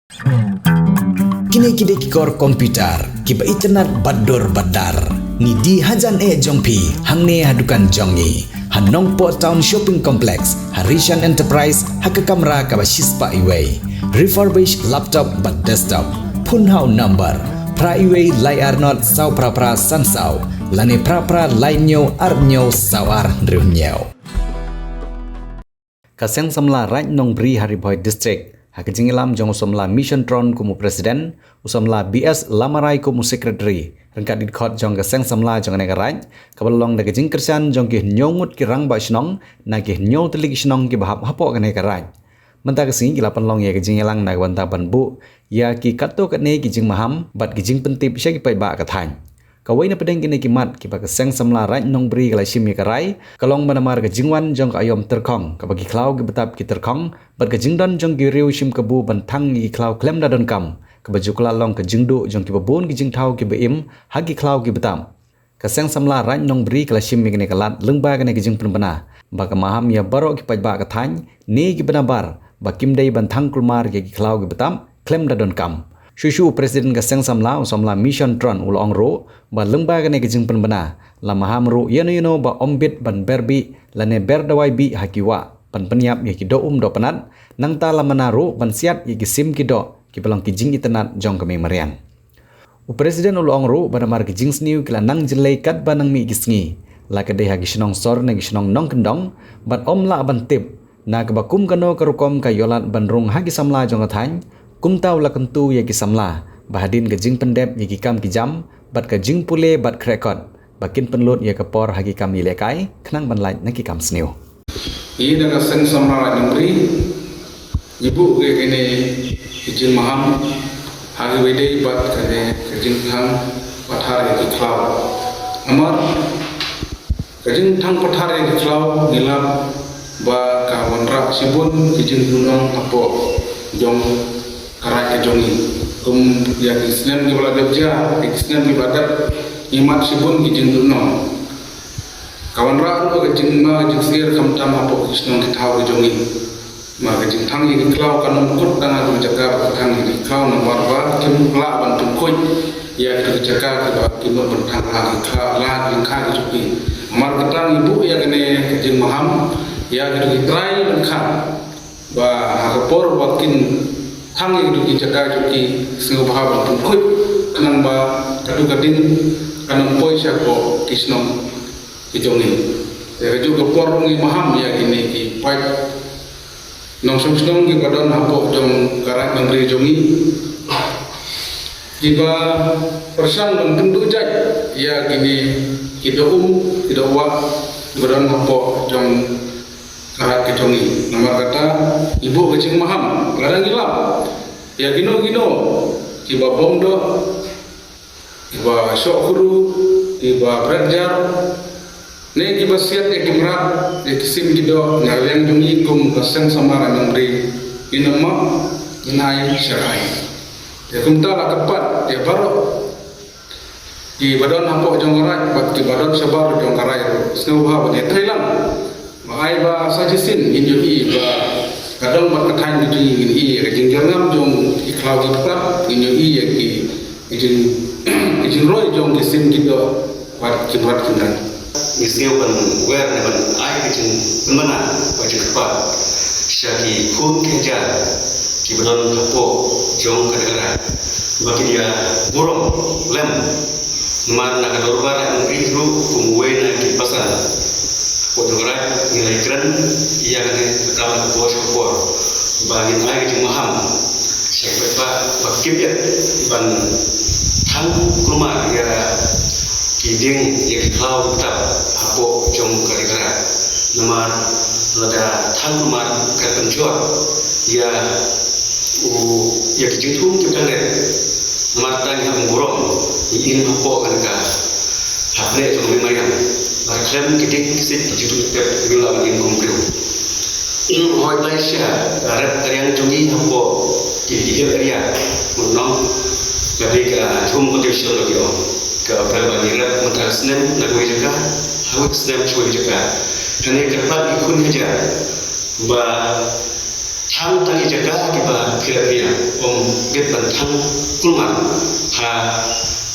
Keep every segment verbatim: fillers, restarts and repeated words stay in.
Kine ki dei ki kor computer kiba itynnad bad dur bad dar. Ngi die hajan eh jong phi hangne ha dukan jong ngi ha Nongpoh Town Shopping Complex, ha Rishan Enterprise, ha ka kamra kaba shispah iwei. Refurbish laptop bad desktop. Phone ha u number phra iwei lai ar not saw phra phra san saw lane phra phra lai hynñiew ar hynñiew saw ar hynriew hynñiew. Ka Seng Samla Raid Nongbri ha Ri Bhoi District, ha ka jingïalam jong u samla Mission Tron kum u President, u samla B S Lamarai kum u Secretary, ryngkat ki dkhot jong ka Seng Samla jong kane ka raid, kaba la long da ka jingkyrshan jong ki hynñiew ngut ki rangbah shnong na ki hynñiew tylli ki shnong kiba hap hapoh kane ka raid. Mynta ka sngi ki la pynlong ïa ka jingïalang na ka bynta ban buh ïa ki katto katne ki jingmaham bad ki jingpyntip sha ki paidbah ka thaiñ. Kawei na pdeng kine ki mat kiba ka Seng Samla Raid Nongbri ka la shim ïa ka rai ka long ba namar ka jingwan jong ka aïom tyrkhong, kaba ki khlaw ki btap ki tyrkhong, bad ka jingdon jong ki riew shim kabu ban thang ïa ki khlaw khlem da donkam, kaba ju ka la long ka jingduh jong kiba bun ki jingthaw kiba im ha ki khlaw ki btap. Ka Seng Samla Raid Nongbri ka la shim ïa kane ka lad lyngba kane ka jingpynbna ba ka maham ïa baroh ki paidbah ka thaiñ ne kiba nabar ba kim dei ban thang kulmar ïa ki khlaw ki btap khlem da donkam. Shuh shuh u President ka Seng Samla, u samla Mission Tron, u la ong ruh ba lyngba kane ka jingpynbna la maham ruh ïano ïano ba ym bit ban ber bih lane ber dawai bih ha ki wah ban pynïap ïa ki doh um doh pnat, nangta la mana ruh ban siat ïa ki sim ki doh kiba long ki jingitynnad jong ka mei mariang. U President u la ong ruh ba namar ki jingsniew ki la nang jyllei katba nang mih ki sngi, la ka dei ha ki shnong sor ne ki shnong nongkyndong, bad ym lah ban tip na kaba kum kano ka rukom ka ïoh lad ban rung ha ki samla jong ka thaiñ. Kumta u la kyntu ïa ki samla ba hadien ka jingpyndep ïa ki kam ki jam bad ka jingpule bad khreh kot, ba kin pynlut ïa ka por ha ki kam ïalehkai khnang ban lait na ki kam sniew. Ïa da ka Seng Samla Raid Nongbri, ngi buh ïa kine ki jingmaham ha kiwei de bad kane ka jingthang pathar ïa ki khlaw. Namar ka jingthang pathar ïa ki khlaw ngi lap ba ka wanrah shibun ki jingduhnong hapoh jong ka raid ka jong ngi. Kum ïa ki snem kiba la dep jia, ïa ki snem kiba la dep, ngi mad shibun ki jingduhnong. Ka wanrah ruh ka jingma ka jingsngew khamtam hapoh ki shnong ki thaw ki jong ngi. Namar ka jingthang ïa ki khlaw kan ym kut tang ha kawei ka jaka, ba ka thang ïa ki khlaw namar ba kim lah ban pynkhuid ïa ki jaka kiba kim lah ban thang la ki khlaw la ki khlaw ki jong ki. Namar kata ngi buh ïa kane ka jingmaham ïa ki trai lyngkha ba ha ka por ba kin thang ïa ki jaka jong ki, sngewbha ban pynkhuid khnang ba katu ka ding kan ym poi sha hapoh ki shnong ki jong ngi. Ïa kajuh ka por ngi maham ïa kine ki paid nongshong shnong kiba don hapoh jong ka Raid Nongbri jong ngi, kiba pyrshang ban pynduh jait ïa kine ki doh um, ki doh wah kiba don hapoh jong ka raid ka jong ngi. Namar kata, ngi buh ka jingmaham, lada ngi lap ïa kino kino kiba bom doh, kiba shoh kuru, kiba bret jar, ne kiba siat ïa ki mrad, ïa ki sim ki doh na liang jong ngi kum ka Seng Samla Raid Nongbri, ngin ym map, ngin ai sharai. Te kumta la kyrpad ïa baroh kiba don hapoh jong ka raid bad kiba don shabar jong ka raid ruh, sngewbha ban ïatrei lang. Ba ai ba sa shisien ngin ïohi ba ka dong bad ka thaiñ ka jong ngi, ngin ïohi ïa ka jingjyrngam jong ki khlaw ki kpat, ngin ïohi ïa ki, ki jing, ki jingroi jong ki sim ki doh bad ki mrad ki mrad. Ngi sngew ban wer ne ban ai ka jingpynbna bad jingkyrpad sha ki khun ki hajar kiba don hapoh jong kane ka raid ba kin ïa burom lem. Namar na ka dorbar Raid Nongbri ruh kum uwei na ki basan hapoh jong ka raid, ngi la ïakren ïa kane ka kam ka por sha ka por ba ngin ai ka jingmaham sha ki paidbah ba kim ïa ban thang kulmar ïa ki dieng, ïa ki khlaw ki btap hapoh jong kane ka raid. Namar lada thang kulmar kan pynjot ïa u, ïa ki jingthung ki bteng. Namar tang ïa ka burom ngi im hapoh kane ka, ha kane ka jong ka mei mariang. Namar khlem ki dieng ki siej ki jingthung ki bteng ngim lah ban im kum briew. Hooid, lai sha ka rep ka riang jong ngi hapoh ki, ki hill area, ngi ong ka dei ka jhum cultivation ba ki ong. Ka ba ngi rep mynta ka snem na kawei ka jaka, ha kawei ka snem sha kawei ka jaka. Kane ka kyrpad ïa ki khun hajar ba thang tang ïa ki jaka kiba phi la phi ïa, ym ban thang kulmar ha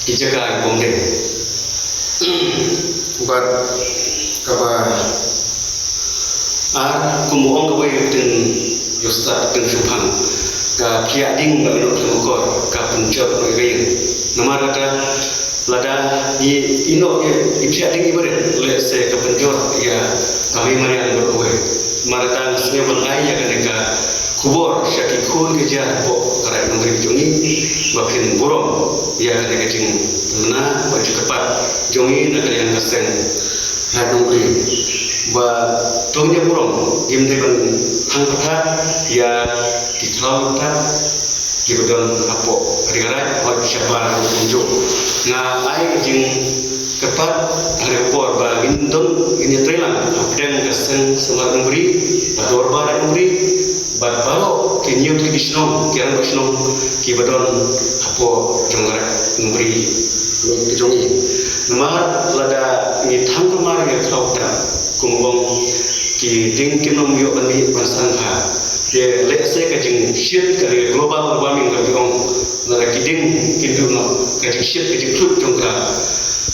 ki jaka ki bym dei. Bad kaba ar, kum u ong kawei ka ktien ïa u stad, ka ktien shemphang, ka phiah ding ba ïoh khlem akor ka pynjot noh ïa ka ïing. Namar kata, lada i ïoh i phiah ding i barit, lehse ka pynjot ïa ka mei mariang bad kawei. Namar kata nga sngew ban ai ïa kane ka khubor sha ki khun ki jait hapoh ka Raid Nongri jong ngi ba phin burom ïa kane ka jingmana bad jingkyrpad jong ngi na ka liang ka seng Raid Nongri. Ba to ngin ïa burom, ngim dei ban thang pyrthat ïa ki khlaw pyrthat kiba don hapoh ri ka Raid, hooid shabar ruh kumjuh. Nga ai ka jingkyrpad ha kane ka por ba ngin don, ngin ïatrei lang hapdeng ka seng samla Nongri, ka dorbar Nongri, bad baroh ki hynñiew tylli ki shnong, ki rangbah shnong kiba don hapoh jong ka Raid Nongri jong ngi. Namar lada ngi thang kulmar ïa ka khlaw pyrthat, kum u ong, ki dieng kin ym ïoh ban mih ban san bha. Te lehse ka jingshit, ka dei global warming kaba ngi ong, lada ki dieng kin duh noh, ka jingshit, ka jingkhlut jong ka,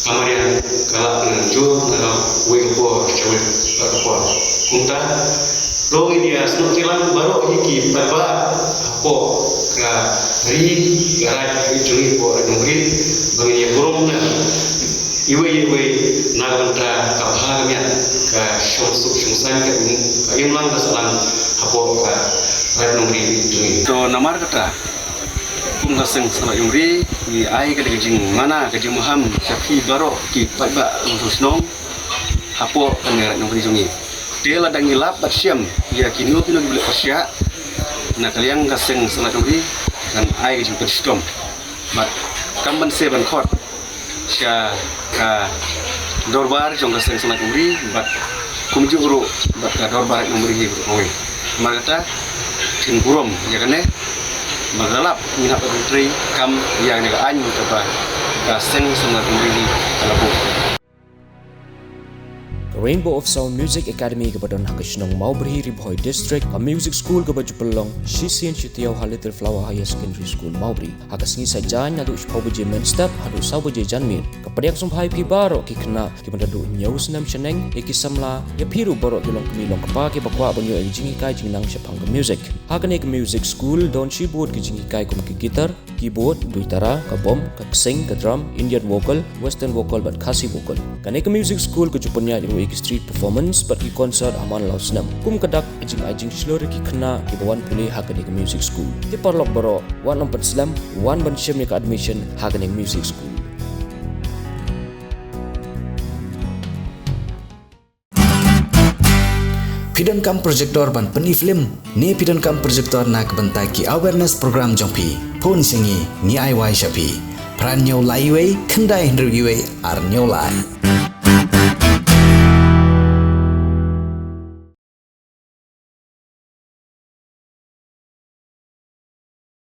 ka mariang ka lah ban jur na kawei ka por sha kawei ka por. Kumta, to ngin ïa snoh kti lang baroh hi ki paidbah hapoh ka ri ka Raid jong ngi, hapoh Raid Nongri, ba ngin ïa burom na iwei ïa iwei na ka bynta ka bha ka miat, ka shongsuk shongsaiñ, ka im, ka imlang ka sahlang hapoh ka Raid Nongri jong ngi. To namar kata, kum ka seng samla Nongri, ngi ai kane ka jingmana, ka jingmaham sha phi baroh ki paidbah, ki shnong hapoh kane ka Raid Nongri jong ngi. Te lada ngi lap bad shem ïa kino kino kiba leh pyrshah, na ka liang ka seng samla Nongri ngan ai ka jingpynshitom bad kam ban seh ban khot sha ka dorbar jong ka seng samla Nongri bad kumjuh ruh bad ka dorbar Nongri hi ruh kawei. Namar kata, phin burom ïa kane, namar lada lap ngin hap ban trei kam ïa kane ka aiñ kaba ka seng samla Nongri hi ka la buh. Ka Rainbow of Sound Music Academy kaba don ha ka shnong Mawbri, Ri Bhoi District, ka music school kaba ju pynlong shisien shi taïew ha Little Flower Higher Secondary School, Mawbri, ha ka sngi Saitjaiñ naduh shiphew baje mynstep haduh saw baje janmiet. Ka pdiang sngewbha ïa phi baroh ki khynnah kiba naduh hynñiew snem shaneng, ïa ki samla, ïa phi ruh baroh ki longkmie longkpa kiba kwah ban ïoh ïa ka jinghikai jingnang shaphang ka music. Ha kane ka music school don shibun ki jinghikai kum ka guitar, keyboard, duitara, ka bom, ka ksing, ka drum, Indian vocal, western vocal bad Khasi vocal. Kane ka music school ka ju pynïaid ruh ïa ki street performance bad ki concert ha man la u snem. Kum ka dak ka jingai jingshlur ïa ki khynnah kiba wan pule ha kane ka music school. Te paralok baroh, wat nym pynslem, wan ban shim ïa ka admission ha kane ka music school. Phi donkam projector ban pyni film, ne phi donkam projector na ka bynta ki awareness program jong phi? Phone sha ngi, ngi ai wai sha phi. Phra hynñiew lai wei, khyndai hynriew wei, ar hynñiew lai.